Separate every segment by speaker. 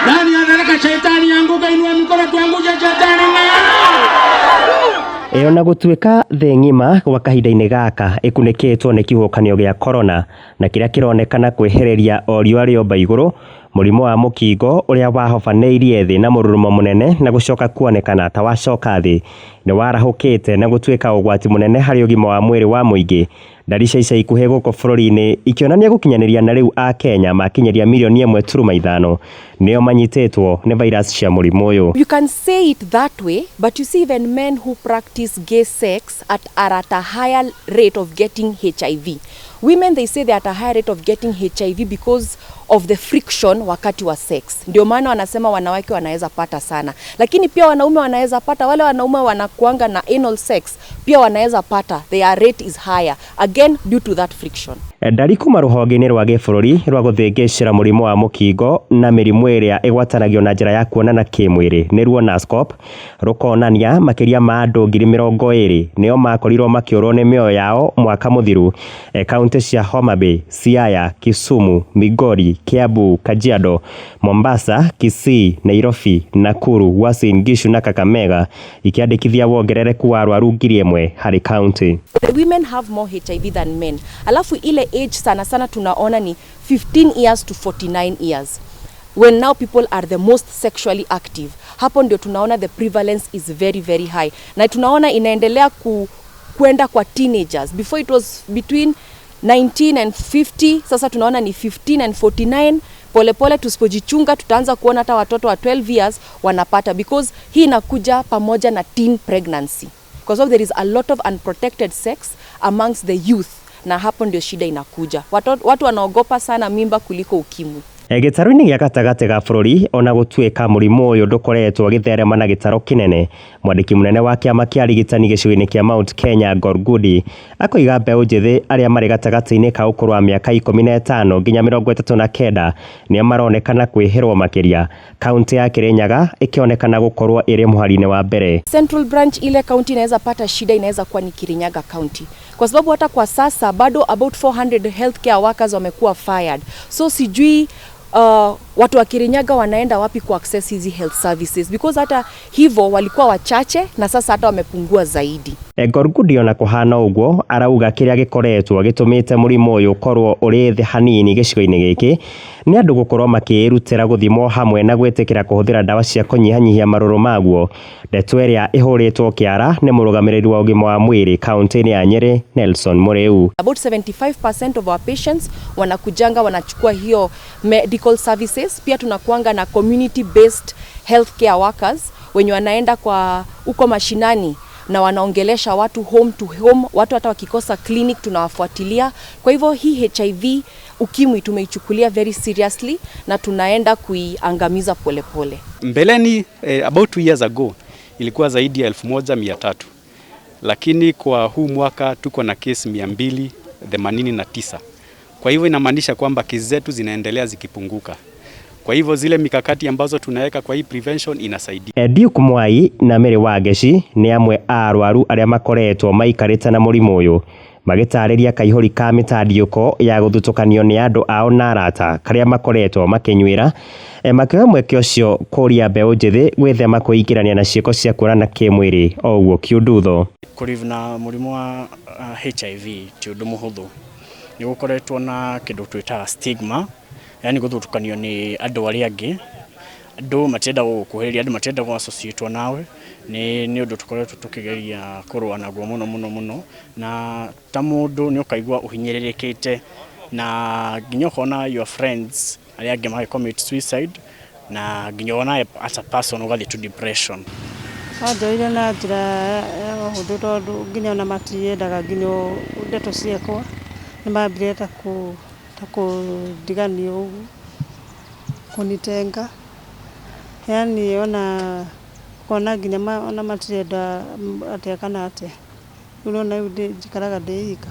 Speaker 1: Nani anataka shetani anguke? Inua mikono tuangushe shetani.
Speaker 2: Ĩ ona gũtuĩka thĩ ng'ima gwa kahinda-inĩ gaka ĩkunĩkĩtwo nĩ kĩhuhũkanio gĩa korona na kĩrĩa kĩronekana kwĩhĩrĩria o riũa rĩomba igũrũ, mũrimũ wa mũkingo ũrĩa wahobanĩirie thĩ na mũrurumo mũnene na gũcoka kuonekana ta wacoka thĩ nĩ warahũkĩte na gũtuĩka ũgwati mũnene harĩ ũgima wa mwĩrĩ wa mũingĩ. Ndari cia ica ikuhĩ gũkũ bũrũri-inĩ ikĩonania gũkinyanĩria na rĩu Akenya makinyĩria mirioni 1.5 nĩo manyitĩtwo nĩ virus cia mũrimũ ũyũ.
Speaker 3: You can say it that way, but you see, even men who practice gay sex are at a higher rate of getting HIV. Women, they say they're at a higher rate of getting HIV because of the friction wakati wa sex. Ndio maana wanasema wanawake wanaweza pata sana, lakini pia wanaume wanaweza pata. Wale wanaume wanakuanga na anal sex pia wanaweza pata, their rate is higher again due to that friction.
Speaker 2: Ndari kuma rũhonge-inĩ rwa gĩbũrũri rwa gũthĩngĩcĩra mũrimũ wa mũkingo na mĩrimũ ĩrĩa ĩgwatanagio na njĩra ya kuonana kĩmwĩrĩ nĩruo NASCOP rũkonania makĩria ma andũ 20,000 nĩo makorirwo makĩũrwo nĩ mĩoyo yao mwaka mũthiru kaunti cia Homa Bay, Siaya, Kisumu, Migori, Kiambu, Kajiado, Mombasa, Kisii, Nairobi, Nakuru, Uasin Gishu na Kakamega ikĩandĩkithia wongerereku wa arwaru 1,000 harĩ kaunti.
Speaker 3: The women have more HIV than men. Alafu ile age sana sana tunaona ni 15 years to 49 years when now people are the most sexually active. Hapo ndio tunaona the prevalence is very, very high, na tunaona inaendelea kwenda kwa teenagers. Before it was between 19 and 50, sasa tunaona ni 15 and 49. Polepole tusipojichunga tutaanza kuona hata watoto wa 12 years wanapata, because hii inakuja pamoja na teen pregnancy, because of there is a lot of unprotected sex amongst the youth, na hapo ndio shida inakuja. Watu wanaogopa sana mimba kuliko ukimwi.
Speaker 2: Gĩtarũ-inĩ gĩa gatagatĩ ga bũrũri ona gũtuĩka mũrimũ ũyũ ndũkoretwo ũgĩtherema na gĩtarũ kĩnene, mwandĩki mũnene wa kĩama kĩa arigitani gĩcigo-inĩ kĩa Mount Kenya Ngor Ngudi akoiga mbeũ njĩthĩ arĩa marĩ gatagatĩ-inĩ ka ũkũrũ wa mĩaka 15 nginya 39 nĩo maronekana kwĩhĩrwo makĩria, kaunti ya Kirinyaga ĩkĩonekana gũkorwo ĩrĩ mũhari-inĩ wa mbere.
Speaker 3: Central Branch, ile county inaweza pata shida inaweza kuwa ni Kirinyaga County, kwa sababu hata kwa sasa bado about 400 healthcare workers wamekuwa fired, so sijui watu wa Kirinyaga wanaenda wapi ku access hizi health services, because hata hivyo walikuwa wachache na sasa hata wamepungua zaidi.
Speaker 2: Ngor Ngudi ona kũhana ũguo arauga kĩrĩa gĩkoretwo gĩtũmĩte mũrimũ ũyũ ũkorwo ũrĩ thĩ hanini gĩcigo-inĩ gĩkĩ nĩ andũ gũkorwo makĩĩrutĩra gũthimwo hamwe na gwĩtĩkĩra kũhũthĩra ndawa cia kũnyihanyihia marũrũ maguo, ndeto ĩrĩa ĩhũrĩtwo kĩara nĩ mũrũgamĩrĩri wa ũgima wa mwĩrĩ kaunti-inĩ ya Nyĩrĩ Nelson Mũrĩu.
Speaker 3: About 75% of our patients wanakujanga wanachukua hiyo medical services. Pia tunakuanga na community based healthcare workers wenye wanaenda kwa huko mashinani na wanaongelesha watu home to home. Watu hata wakikosa clinic tunawafuatilia. Kwa hivyo hii HIV ukimwi tumeichukulia very seriously na tunaenda kuiangamiza polepole.
Speaker 4: Mbeleni about 2 years ago ilikuwa zaidi ya 1300, lakini kwa huu mwaka tuko na kesi 289. Kwa hivyo inamaanisha kwamba kesi zetu zinaendelea zikipunguka. Kwa hivyo zile mikakati ambazo tunaweka kwa hii prevention inasaidia.
Speaker 2: Duke Mwai na Mary Wangeci nĩ amwe a arwaru arĩa makoretwo maikarĩte na mũrimũ ũyũ magĩtarĩria kaihũri ka mĩtandiũko ya gũthutũkanio nĩ andũ ao na arata karĩa makoretwo makĩnyuĩra, makĩoya mweke ũcio kũria mbeũ njĩthĩ gwĩthema kwĩingĩrania na ciĩko cia kuonana kĩmwĩrĩ o ũguo kiundutho.
Speaker 5: Kũlive na mũrimũ wa HIV ti ũndũ mũhũthũ. Nĩ gũkoretwo na kĩndũ twĩtaga stigma, yani gũthutũkanio nĩ andũ arĩa angĩ. Andũ matienda gũgũkuhĩrĩria, andũ matienda gũ associate nawe. Nĩ ũndũ tũkoretwo tũkĩgeria kũrũa naguo mũno mũno mũno, na ta mũndũ nĩ ũkaigua ũhinyĩrĩrĩkĩte na nginya ũkona your friends arĩa angĩ magĩ commit suicide, na nginya onawe as a person ũgathiĩ to depression.
Speaker 6: Wanjoire na njĩra ya ũhũthũ tondũ nginya ona matiendaga nginya ndeto ciakwa, nĩ mambire ta kũndigania ũguo, kũnitenga, yani ona ũkona nginya ona matirenda atĩa kana atĩa, rĩu nĩwona rĩu njikaraga ndĩ ika.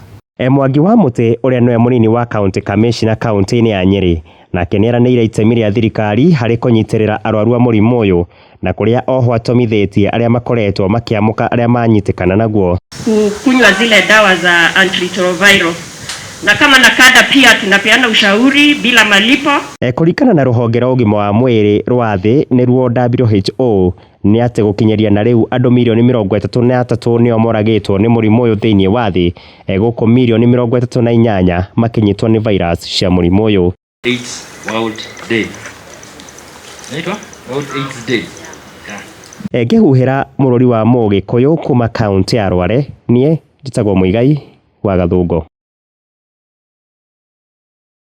Speaker 2: Mwangi wa Mũtĩ ũrĩa nĩwe mũnini wa county commissioner kaunti-inĩ ya Nyĩrĩ nake nĩeranĩire itemi rĩa thirikari harĩ kũnyitĩrĩra arwaru a mũrimũ ũyũ na kũrĩa oho atũmithĩtie arĩa makoretwo makĩamũka arĩa manyitĩkana naguo.
Speaker 7: Kunywa zile dawa za antiretroviral. Na kama NACADA pia tunapeana ushauri bila malipo.
Speaker 2: Kũringana na rũhonge rwa ũgima wa mwĩrĩ rwa thĩ nĩruo WHO nĩ atĩ gũkinyĩria na rĩu andũ mirioni 33 nĩo moragĩtwo nĩ mũrimũ ũyũ thĩinĩ wa thĩ, gũkũ mirioni 38 makĩnyitwo nĩ virus cia mũrimũ ũyũ.
Speaker 8: AIDS World Day. Inaitwa World AIDS Day. Yeah.
Speaker 2: Ngĩhuhĩra mũrũri wa Mũgĩkũyũ kuma kaũntĩ ya Rware, niĩ njĩtagwo Mũigai wa Gathũngũ.